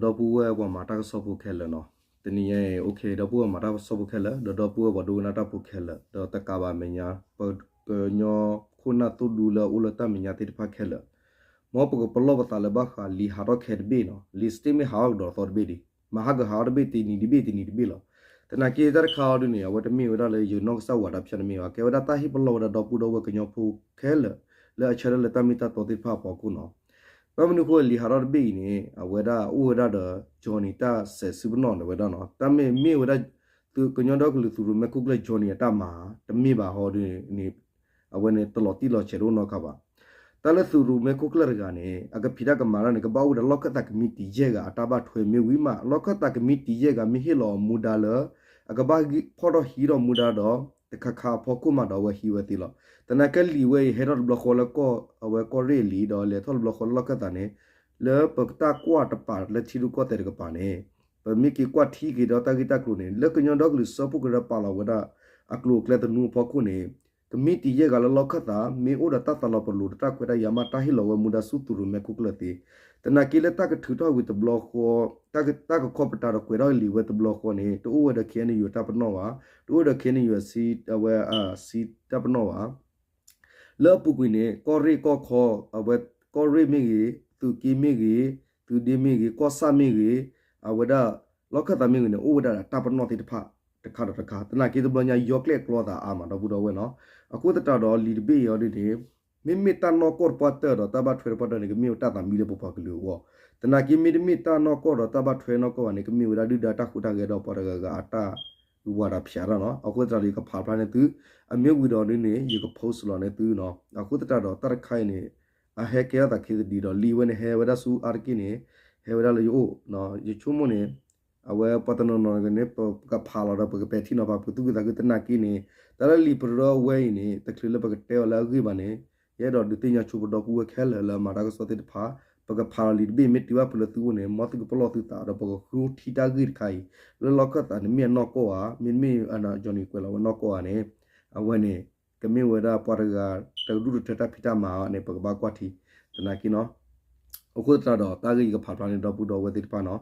ဒီပုၢ်ဝဲၢ်ပှၤမၤတၢ်ကစီၣ်ဖိခဲလၢာ်နီၤ, တနံၤညါအံၤ ဒီပုၢ်ဝဲၢ်မၤတၢ်ကစီၣ်ဖိခဲလၢာ် ဒီးဒီပုၢ်ဝဲၢ်ပှၤဒိကနၣ်တၢ်ဖိခဲလၢာ် ဒီးတကးဘၣ်မဲာ်ညါ ပကညီခိၣ်နၢ်သိၣ်ဒူလၢအအိၣ်လၢတၢ်မဲာ်ညါသ့ၣ်တဖၣ်ခဲလၢာ်, မ်ပကပလီၢ်ပသးလၢဘၣ်ဃးလံာ်ဟးထီၣ်ခဲတဘ့ၣ်နီၤ, လံာ် statement ဟးထီၣ်ကဒီးသီတဘ့ၣ်ဒံး, မဟါကဟးထီၣ်တဘ့ၣ်တနံၤတဘ့ၣ်တနံၤတဘ့ၣ်လီၤ. သနာ်က့တၢ်တခါအံၤဒ်န့ၣ် အဝဲတမ့ၢ်ဝဲဒၣ်လၢယနီၢ်ကစၢ်ဝၤဒၣ်ဖၠၣ်တမ့ၢ်ဘၣ်, ကဲဝဲဒၣ်တၢ်ဟ့ၣ်ပလီၢ်ဝဲဒၣ်ဒီပုၢ်ဒီဝဲၢ်ကညီဖိခဲလၢာ် လၢအဆၢထၢၣ်လၢတၢ်မ့ၢ်တၢ်တီသ့ၣ်တဖၣ်အဖီခိၣ်နီၤ. ဘၣ်မနုၤအဃိလံာ်ဟးထီၣ်တဘ့ၣ်အံၤန့ၣ် အဝဲဒၣ်အိၣ်ဝဲဒၣ်ဒီး Johnny တၢ်စဲးစုပနီၣ်န့ၣ်ဝဲဒၣ်နီၤ, တၢ်မ့ၢ်မ့ၢ်ဝဲဒၣ် သုးကညီဒီကလုာ်သုးရိၣ်မဲခိၣ်ကျၢၢ် Johnny အတၢ်မၤ တမ့ၢ်ဘၣ်ဟီဒ်န့ၣ် အဝဲန့ၣ်တလီၤတံၢ်လီၤဆဲးတအိၣ်နီတခါဘၣ်. တၢ်လၢသုးရိၣ်မဲခိၣ်ကျၢၢ်တဂၤန့ၣ် အကဖံးတၢ်ကမၤတၢ်န့ၣ် ကဘၣ်အိၣ်ဝဲဒၣ်လီၢ်ခၢၣ်သးကမံးတံာ်ယဲၢ်ဂၤအတၢ်ဘၣ်ထွဲမ့ၢ်ဝံၤမး လီၢ်ခၢၣ်သးကမံးတံာ်ယဲၢ်ဂၤမ့ၢ်ဟ့ၣ်လီၤအီၤမူဒါလၢ အကဘၣ်ဖီၣ်ထီၣ်ဟံးထီၣ်မူဒါဒီး တခါခါအဖီခိၣ်မးဒီးအဝဲဟံးဝဲသ့လီၤ. သနာ်က့လံာ်ဝဲအံၤဟဲထီၣ်တဘျီဃီလၢကီၢ် အဝဲကီၢ်ရ့ၣ်အလံာ်ဒီးလဲၤထီၣ်တဘျီဃီလၢလီၢ်ခၢၣ်သးန့ၣ် လၢပတၢ်ကွၢ်တပၤလၢထံရူၢ်ကီၢ်သဲးတကပၤန့ၣ် ပမ့ၢ်က့ၤကွၢ်ထံက့ၤဒီးတၢ်ဂ့ၢ်တၢ်ကျိၤန့ၣ် လၢကညီဒီကလုာ်စၢဖှိၣ်ကရၢပာ်လီၤဝဲဒၣ် အကျိၤအကျဲသနူအဖီခိၣ်န့ၣ် ကမံးတံာ်ယဲၢ်ဂၤလၢလီၢ်ခၢၣ်သး မ့ၢ်အိၣ်ဒီးတၢ်သးလီၤပလိာ်တၢ်ခွဲးတၢ်ယာ်မး တၢ်ဟ့ၣ်လီၤဝဲမူဒါဆူသုးရိၣ်မဲခိၣ်ကျၢၢ်သ့. သနာ်က့လၢတၢ်ကထုးထီၣ်ဝံၤတဘျီဃီ တၢ်က တၢ်ကခီပတာ်ဒီးကွဲးထီၣ်လံာ်ဝဲတဘျီဃီန့ၣ် တအိၣ်ဝဲဒီး K N U အတၢ်ပနီၣ်ဘၣ်, တအိၣ်ဒီး K N U အစံ အဝဲအစံတၢ်ပနီၣ်ဘၣ်. လၢအပူၤကွံာ်န့ၣ် ကီၢ်ရ့ၣ်ကီၢ်ခီ အဝဲကီၢ်ရ့ၣ်မ့ၢ်ဂ့ၤ, သုးက့မ့ၢ်ဂ့ၤ, သုးဒ့မ့ၢ်ဂ့ၤ, ကီၢ်ဆၣ်မ့ၢ်ဂ့ၤ, အဝဲဒၣ် လီၢ်ခၢၣ်သးမ့ၢ်ဂ့ၤန့ၣ် အိၣ်ဝဲဒၣ်ဒီးတၢ်ပနီၣ်သ့ၣ်တဖၣ် တခါဒီးတခါ, သနာ်က့တဘျီညါယီကျဲၣ်ကျီသးအါမး ဒီပုၢ်ဒီဝဲၢ်နီၤ. အဃိသတးဒီးလံာ်တဘ့ၣ်အံၤအီၤဒ်န့ၣ် မ့မ့ၢ်တၢ်နီၢ်ကီၢ်တပှၢ်တၢၢ်ဒီးတၢ်ဘၣ်ထွဲတပှၢ်တၢၢ်န့ၣ် ကမ့ၢ်ဝဲတၢ်သးမံလၢပပှၤကလုာ်အဂီၢ်, သနာ်က့မ့တမ့ၢ်တၢ်နီၢ်ကီၢ်ဒီးတၢ်ဘၣ်ထွဲနီၢ်ကီၢ်ဘၣ်န့ၣ် ကမ့ၢ်ဝဲဒၣ်ဒုၣ်ဒါတၢ်ဟူးတၢ်ဂဲၤဒီးပှၤတဂၤဂၤအတၢ်ဝးတဖၠးနီၤ. အဃိသတးဒီးယကဖးဖျါန့ၢ်သု, အမ့ၢ်ဝံၤဒီးဒ်န့ၣ် ယက post လီၤန့ၢ်သုနီၤ. အဃိသတးဒီးတၢ်တခါအံၤန့ၣ် အဟဲကဲထီၣ်သးခံသဒံးဒီး လံာ်ဝဲန့ၣ်ဟဲဝဲဒၣ်ဆူအါတက့ၢ်န့ၣ် ဟဲဝဲဒၣ်လၢယအိၣ်, ယဆိကမိၣ်န့ၣ် အဝဲပှၤတနီၤနီၤန့ၣ် ပကဖးလီၤဒီးပကပဲာ်ထံနီၤဖး ပကသူၣ်ခုသးခု သနာ်က့န့ၣ် တၢ်လၢလံာ်ပရၢဝဲအံၤန့ၣ် တချုးလၢပကတဲအီၤလၢအဂ့ၢ်ဘၣ်န့ၣ် ယအဲၣ်ဒိးဒုးသ့ၣ်ညါဆိပဒီပုၢ်ဝဲၢ်ခဲလၢာ်လၢအမၤတၢ်ကစီၣ်သ့ၣ်တဖၣ် ပကဖးလီၤလံာ်တဘ့ၣ် မ့ၢ်တုၤဘၣ်ဖုးလၢသုအိၣ်န့ၣ် မ်သုကပလီၢ်သုသးဒီးပကဃိထံတၢ်ဂ့ၢ်တခါအံၤ လၢလီၢ်ခၢၣ်သးန့ၣ်မ့ၢ်အနီၢ်ကီၢ်ဧါ, မ့တမ့ၢ် Johnny ကွဲးလီၤဝဲနီၢ်ကီၢ်ဧါန့ၣ် အဝဲန့ၣ် ကမ့ၢ်ဝဲဒၣ်ပှၤတဂၤ တကဒူၣ်တထၢတၢ်ဖံးတၢ်မၤအီၤန့ၣ် ပကဘၣ်ကွၢ်ထံ သနာ်က့နီၤ. အဃိသတးဒီး တၢ်ဂ့ၢ်ယကဖးဖျါန့ၢ်ဒီပုၢ်ဒီဝဲၢ်သ့ၣ်တဖၣ်နီၤ.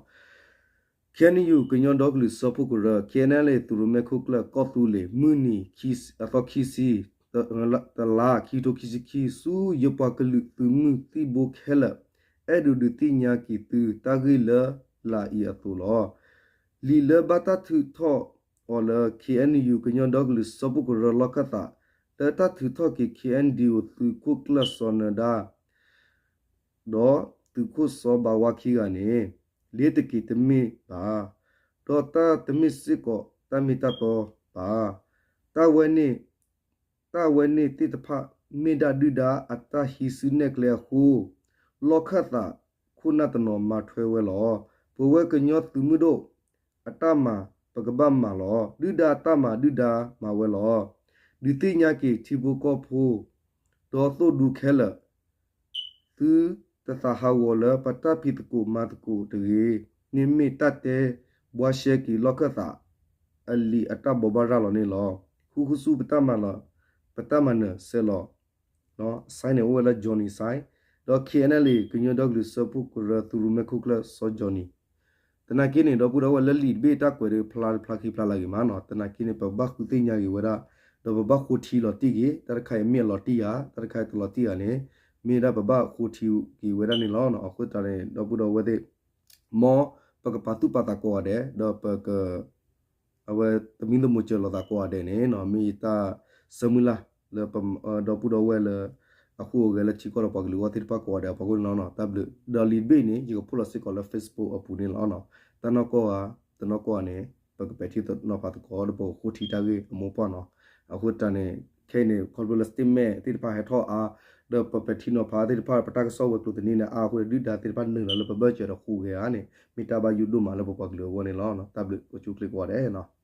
K N U ကညီဒီကလုာ်စၢဖှိၣ်ကရၢ K N L A သုးရိၣ်မဲခိၣ်ကျၢၢ် ကီၢ်သူလ့ၤ မုၢ်နံၤ အသီခံဆံ တလါ ခံကထိခံဆံခံ ဆူယပှၤကလုာ်သုးမုၢ်သံၣ်ဘိခဲလၢာ် အဲၣ်ဒိးဒုးသ့ၣ်ညါက့ၤသုတၢ်ဂ့ၢ်လၢလာ်အံၤအသိးလီၤ. လံာ်လၢဘၣ်တၢ်ထုးထီၣ်အီၤလၢ K N U ကညီဒီကလုာ်စၢဖှိၣ်ကရၢလီၢ်ခၢၣ်သး လၢတၢ်ထုးထီၣ်က့ၤ K N D O သုးခိၣ်ကျၢၢ်စီၤနၢၤဒါ ဒီးသုးခိၣ်စီၤဘးဝါခံဂၤန့ၣ် လ့ၤတက့ၤတမ့ၢ်ဘၣ်, ဒီးတၢ်တမ့ၢ်စ့ၢ်ကီးတၢ်မ့ၢ်တၢ်တီဘၣ်. တၢ်ဝဲန့ၣ် တၢ်ဝဲန့ၣ်သ့ၣ်တဖၣ် မ့ၢ်ဒၣ်ဒုၣ်ဒါအတၢ်ဟံးစုနဲၣ်ကျဲအဃိ လီၢ်ခၢၣ်သးခိၣ်နၢ်တနီၤမၤထွဲဝဲလီၤ. ပဝဲကညီသုးမုၢ်ဒိၣ်အတၢ်မၤ ပကဘၣ်မၤလီၤ. ဒုၣ်ဒါအတၢ်မၤ ဒုၣ်ဒါမၤဝဲလီၤ. ဒုးသ့ၣ်ညါက့ၤထံဖိကီၢ်ဖိ ဒီးသိၣ်ဒူခဲလၢာ် သုတသးဟးဂီၤလၢပတၢ်ဖံးသကိးမၤသကိးတဂ့ၤ, မ့မ့ၢ်တၢ်တဲဘှါရှဲက့ၤလီၢ်ခၢၣ်သးအလံာ်အတၢ်ဘိးဘၣ်ရၤလီၤန့ၣ်လီၤ. ဃူဃူဆူပတၢ်မၤလီၤ, ပတၢ်မၤနၢၤဆဲးလီၤ. အ sign န့ၣ်အိၣ်ဝဲလၢ Johnny sign ဒီး K N L A ကညီဒီကလုာ်စၢဖှိၣ်ကရၢသုးရိၣ်မဲခိၣ်ကျၢၢ်စီၤ Johnny သနာ်က့န့ၣ် ဒီပုၢ်ဒီဝဲၢ်လၢလံာ်တဘ့ၣ်တၢ်ကွဲးဒီးဖျါဖျါခံဖျါလၢဂ့ၤမးနီၤ, သနာ်က့န့ၣ် ပဘၣ်ဃုသ့ၣ်ညါက့ၤဝဲဒၣ်, ဒီးပဘၣ်ဃိထံလီၤတံၢ်က့ၤ, တၢ်တခါအံၤမ့ၢ်အလီၤတံၢ်ဧါ, တၢ်တခါအံၤတလီၤတံၢ်ဧါန့ၣ်, မ့ၢ်ဒၣ်ပဘၣ်ဃိထံက့ၤဝဲဒၣ်န့ၣ်လီၤ. အဃိသတးန့ၣ် ဒီပုၢ်ဒီဝဲၢ်သ့ၣ် မ်ပကပာ်သူၣ်ပာ်သးကိးဂၤဒဲး, ဒီးပက အဝဲသမံသမိးစၢၤလိာ်သးကိးဂၤဒဲးန့ၣ် မ့ၢ်ယတၢ်ဆၢမုၢ်လၢ်လၢ ဒီပုၢ်ဒီဝဲၢ်လၢ အဃိအဂဲၤလၢထံကီၢ်ဒီးပှၤကလုာ်အဂီၢ်သ့ၣ်တဖၣ်ကိးဂၤဒဲးအဖီခိၣ်န့ၣ်လီၤ. တၢ်ဘျုး, ဒီးလံာ်တဘ့ၣ်န့ၣ် ယကဖီၣ်လီၤစ့ၢ်ကီးလၢ Facebook အပူၤန့ၣ်လီၤ. တၢ်နီၢ်ကီၢ်ဧါ, တနီၢ်ကီၢ်ဧါန့ၣ် ပကပဲာ်ထံနီၤဖးသကိး ဒီးပကဃိထံတၢ်ဂ့ၢ်အမိၢ်ပှၢ်နီၤ. အဃိသတးန့ၣ် ခဲအံၤန့ၣ် ခီဖျိလၢ statement သ့ၣ်တဖၣ်ဟဲထီၣ်အါ, ဒီးပပဲာ်ထံနီၤဖးသ့ၣ်တဖၣ် ပတၢ်ကစီၣ်ဝဲၤကျိၤသန့န့ၣ်အါအဃိန့ၣ် ဒုၣ်ဒါသ့ၣ်တဖၣ်နုာ်လီၤလၢပဘၢၣ်စၢၤဒီးဃိဂဲၤဧါန့ၣ် မ့ၢ်တၢ်ဘၣ်ယိၣ်ဒိၣ်မးလၢပပှၤကလုာ်အဂီၢ်န့ၣ်လီၤ. တၢ်ဘျုးကိးဆူၣ်ချ့ကိးဂၤဒဲးနီၤ.